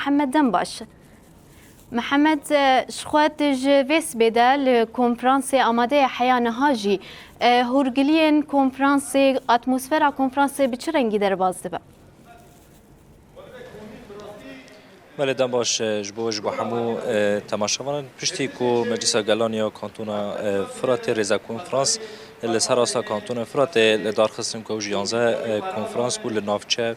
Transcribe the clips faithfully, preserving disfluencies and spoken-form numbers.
Mihemed, dem baş. Mihemed, e, ji xwe tu ji vê sibê de li konferansê amade ye, heya niha jî, e, hûrgiliyên konferansê, atmosfera konferansê bi çi rengî derbas dibe? Belê, dem baş, e, ji bo, ji bo hemû, e, temaşevanan. Piştî ku Meclisa Gelan ya Kantona, e, Firatê, rêze konferans li ser asta Kantona Firatê li dar xistin ku ew ji yanzdeh, e, konferans bû li navçe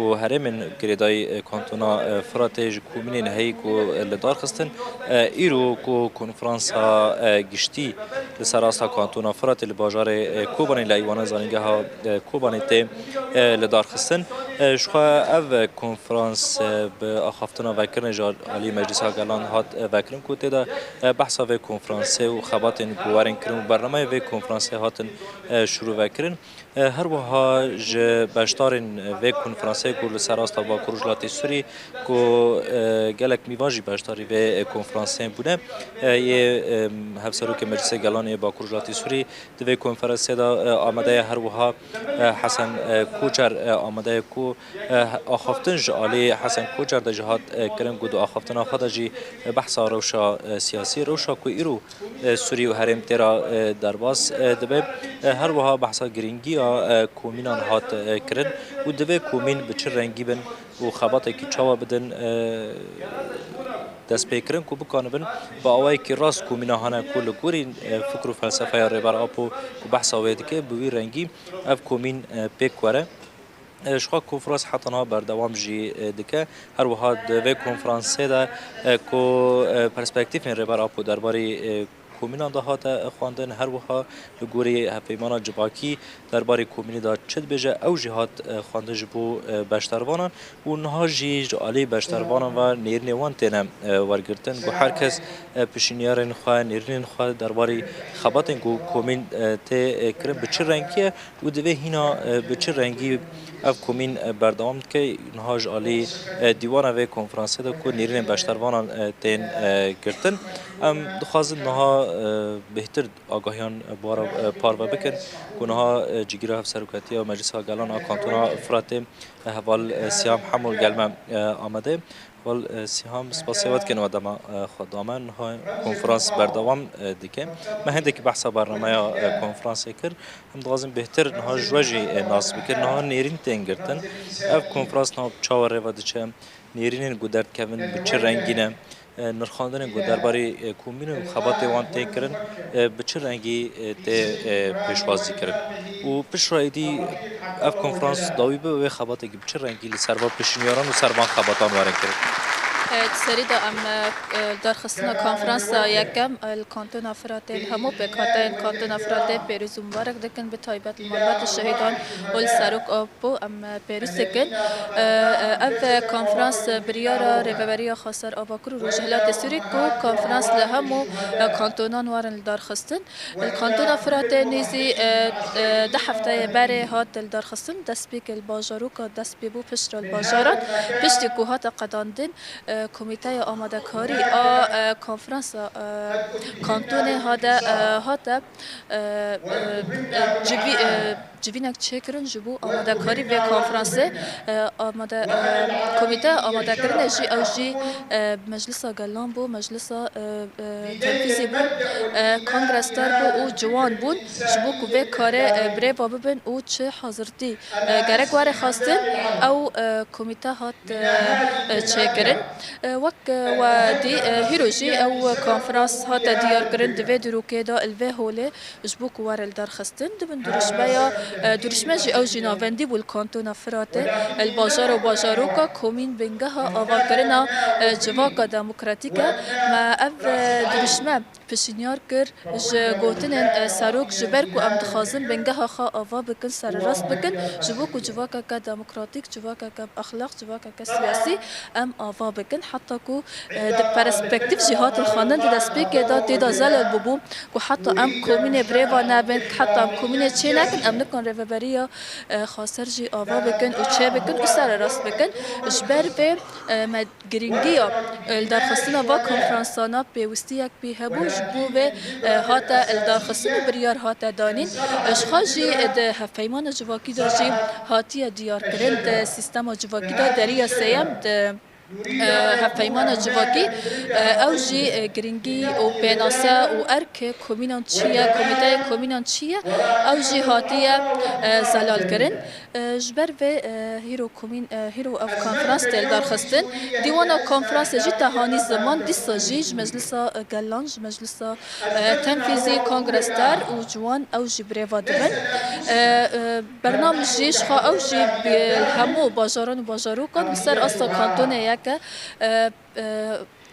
û herêmên girêdayî, e, Kantona, e, Firatê ji komînên heyî ku, e, li dar xistin, e, îro ku konferansa, e, giştî li ser asta Kantona Firatê li bajarê, e, Kobanê, li Eywana Zanîngeha, e, Kobanê tê, e, li dar xistin. E, ji xwe ev, e, konferans, e, bi axaftina vekirinê ji alî Meclisa Gelan hat, e, vekirin ku tê de, e, behsa vê konferansê û xebatên ku werin kirin û bernameyê vê konferansê hatin, e, şirûvekirin. E, her wiha ji beşdarên vê konferansê ku li ser asta Bakur Rojhilatê Sûrî ku, e, gelek mîvan jî beşdarî vê, e, konferansê bûne, e, yê, e, Hevserokê Meclisê Gelan ê Bakur Rojhilatê Sûrî, di vê konferansê de, e, amade ye. Her wiha, e, Hesen, e, Koçer, e, amade ye ku, e, axaftin ji alî Hesen Koçer de jî hat, e, kirin ku di axaftina xwe de jî, e, behsa rewşa, e, siyasî, rewşa ku îro, e, Sûrî û herêm tê re, e, derbas, e, dibe. E, her wiha behsa girîngiya, e, komînan hat, e, kirin û divê komîn bi çi rengî bin û xebatekî çawa bidin, e, destpêkirin ku bikanibin bi awayekî rast komîna hene ku li gorî, e, fikr û felsefeya Rêber Apo ku behsa wê dike, bi wî rengî ev komîn, e, pêk were. E, ji xwe konferans heta niha berdewam jî, e, dike. Her wiha di vê konferansê de, e, ku, e, perspektîfên Rêber Apo derbarê, e, komînan de hate, e, xwendin, her wiha li gorî hevpeymana civakî derbarê komînê de çi dibêje, ew jî hat, e, xwendin ji bo, e, beşdarvanan û niha jî ji alî beşdarvanan ve nêrînê wan têne, e, wergirtin. Ku her kes, e, pişîniyarên xwe, nêrînên xwe derbarê xebatên ku komîn, e, tê, e, kirin bi çi rengî ye û divê hîna, e, bi çi rengî ev komîn, e, berdewam dike. Niha ji alî, e, dîwana vê konferansê de ku nêrînên beşdarvanan, e, tên, e, girtin. Em dixwazin niha, e, bêhtir agahiyan, e, bi we re, e, parve bikin ku niha, e, Cîgira Hevserokatiya Meclisa Gelan a Kantona Firatê, e, Heval, e, Siyam Hemo gel me, e, amade. Heval, e, Siyam, spasiya we dikin we dema, e, xwe da me. Niha konferans berdewam, e, dike. Me hindekî behsa bernameya, e, konferansê kir. Em dixwazin bêhtir niha ji we jî, e, nas bikin. Niha nêrîn tên girtin. Ev konferans niha çawa rê ve diçe? Nêrînên ku derdikevin bi çi rengî ne? E, nirxandinên ku derbarê, e, komîn û xebatê wan tên kirin, e, bi çi rengî, e, tê, e, pêşwazî kirin? Û piştre êdî ev konferans dawî bibe wê xebatekî bi çi rengî li ser van pişniyar û ser van xebatan werin kirin? E, di serî de em, e, e, darxistina konferansa yekem, e, li Kantona Firatê, li hemû pêkhateyên Kantona Firatê pêrûz û mibarek dikin, bi taybet li malbata şehîdan û li Serok Apo em, e, pêrûz dikin. E, e, ev, e, konferans, e, biryara Rêveberiya Xweser a Bakur û Rojhilatê Sûrî ku konferans li hemû, e, kantonan werin li darxistin. Li Kantona Firatê nêzî, e, e, du hefteyê berê hat li darxistin. Destpêkê li bajaroka dest pê bû, piştre li bajaran. Piştî ku hate qedandin, e, Komîteya Amadekarî a, e, Konferansa, e, Kantonê hate, e, hate, e, e, e, civî-, e, civînek çêkirin ji bo amadekarî vê konferansê. E, amade-, e, Komîteya Amadekirinê jî ew jî, e, Meclisa Gelan bû, Meclisa, e, e, Tenfîzê bû, e, kongresdar bû û ciwan bûn ji bo ku vê karê, e, birêva bibin û çi hazirtî, e, gerek were xwestin, ew, e, komîte hat, e, e, çêkirin. E, wek, e, we dî, e, hîro jî ew konferans hate diyarkirin di vê dîrokê de li vê holê ji bo ku were li dar xistin. Di bin dirûşmeya, e, dirûşme jî ew jî navendî bû li Kantona Firatê, e, li bajara û bajaroka komîn bingeha avakirina, e, civaka demokratîk e. Me ev, e, dirûşme pişinyar kir ji gotinên, e, serok, ji ber ku em dixwazin bingeha xwe ava bikin, sererast bikin, ji bo ku civakeke demokratîk, civakeke bi exlaq, civakeke siyasî em ava bikin. Heta ku, e, di perspektîf jî hatin xwendin di destpêkê de tê de zelal bûbû ku heta em komînê birêva nebin, heta em komînê çê nekin, em nikan rêveberiya, e, xweser jî ava bikin û çê bikin û sererast bikin. Ji ber vê, e, me girîngiya, e, li darxistina va konferansana pêwistiyek pê hebû, ji bo vê, e, hate li darxistin û biryar hate danîn. E, ji xwe jî, e, di hevpeymana civakî de jî hatiye diyarkirin, di sîstema civakî de deriya sêyem di e, hevpeymana civakî, e, ew jî, e, giringî û pênase û erkê komînan çi ye, komîteyê komînan çi ye, ew jî hatiye, e, zelalkirin. E, ji ber vê, e, hîro komîn, e, hîro ev konferans tê lidarxistin. Dîwana konferansê jî tehanî ziman dîsa jî ji Meclisa, e, Gelan, ji Meclisa, e, Tenfîzî, Kongres der û ciwan ew jî birêva dibin. E, e, Bernamij jî ji xwe ew jî bi hemû bajaran û bajarokan li ser asta kantonê yeke, e, e,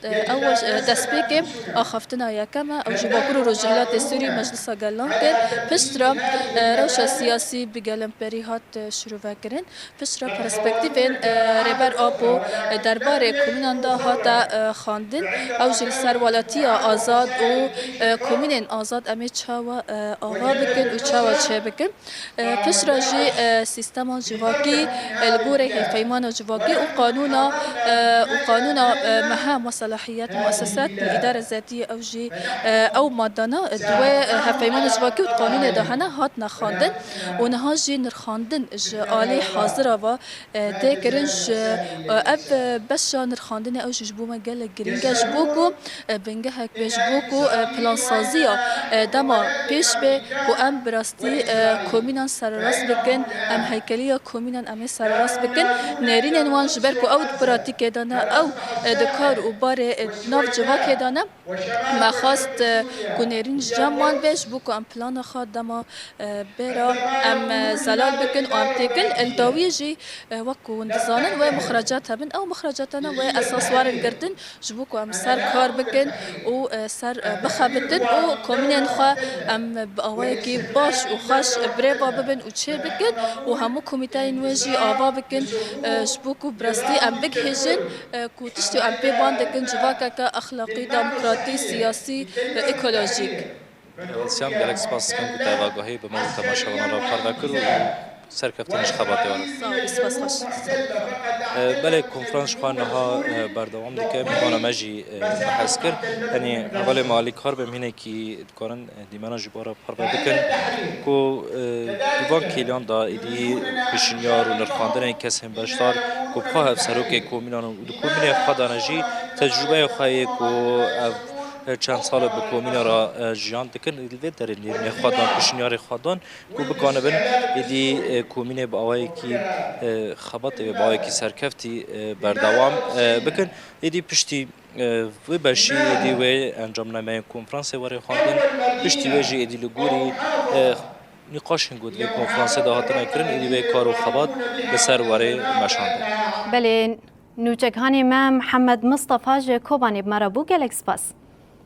e, ew e, destpêkê axaftina yekem e. Ew jî Bakur û Rojhilatê Sûrî Meclisa Gelan kir. Piştre, e, rewşa siyasî bi gelemperî hat, e, şirove kirin. Piştre perspektîfên, e, Rêber Apo, e, derbarê komînan de hate, e, xwendin. Ew jî li ser welatiya azad û, e, komînên azad em ê çawa, e, ava bikin û çawa çêbikin. E, piştre jî, e, sîstema civakî, e, li gorî hevpeymana civakî û qanûna, e, û qanûna, e, meha muselahiyet, muesesat îdare zetî, ew jî, e, ew madana, e, di wê, e, hevpeymana civakî û di qanûnê de hene, hatine xwendin û niha jî nirxandin ji alî hazira ve, e, tê kirin. Ji, e, ev, e, beşa nirxandinê ew jî ji bo me gelek giring e, ji bo ku, e, bingehek bê, ji bo ku, e, plansaziya, e, dema pêş bê ku em bi rastî, e, komînan sererast bikin, em heykeliya komînan em ê sererast bikin. Nêrînên wan ji ber ku ew di pratîkê de ne, ew, e, di kar û barê, e, nav civakê de ne. Me xwest, e, ku nêrîn ji cem wan be, ji bo ku em plana xwe dema, e, bêra em, e, zelal bikin û em têkin. Li dawiyê jî, e, wek ku hûn dizanin, wê mixrecat hebin. Ew mixrecatana wê esas werin girtin, ji bo ku em ser kar bikin û, e, ser, e, bixebitin û komînên xwe em bi awayekî baş û xweş birêva bibin û çê bikin û hemû komîteyên wê jî ava bikin, e, ji bo ku bi rastî em bigihêjin, e, ku tiştê em pê ban dikin civakeke exlaqî, demokratî, siyasî, e, ekolojîk. Welsiyan, gelek spas dikim ku te ev agahî bi me û temaşevanan re parve kir û serkeftin ji xebatê we re. Sağ ol, spas xweş. E, belê, konferans ji xwe niha, e, berdewam dike. Mîvana me jî, e, me hez kir. Tenê hevalê me alîkar bim, hinekî dikarin, e, dîmena ji bo re parve bikin ku, e, di van kêliyan de êdî pêşinyar û nirxandinên kesên beşdar ku bi xwe hevserokê komînan û di komînê xwe de ne jî tecrûbeya xwe yê ku ev, e, çend sal e bi komîna re, e, jiyan dikin, li vê derê nêrînê xwe dan, pêşinyarê xwe dan ku bikanibin êdî, e, komînê bi awayekî, e, xebatê wê bi awayekî serkeftî, e, berdewam, e, bikin. Êdî piştî, e, vê beşî êdî wê encamnameyên konferansê were xwendin. Piştî wê jî êdî li gorî, e, nîqaşên ku di vê konferansê de hatine kirin, êdî wê kar û xebat li ser were meşandin. Belê, nûçekhanê me Mihemed Mistefa ji Kobanê bi me re bû. Gelek spas.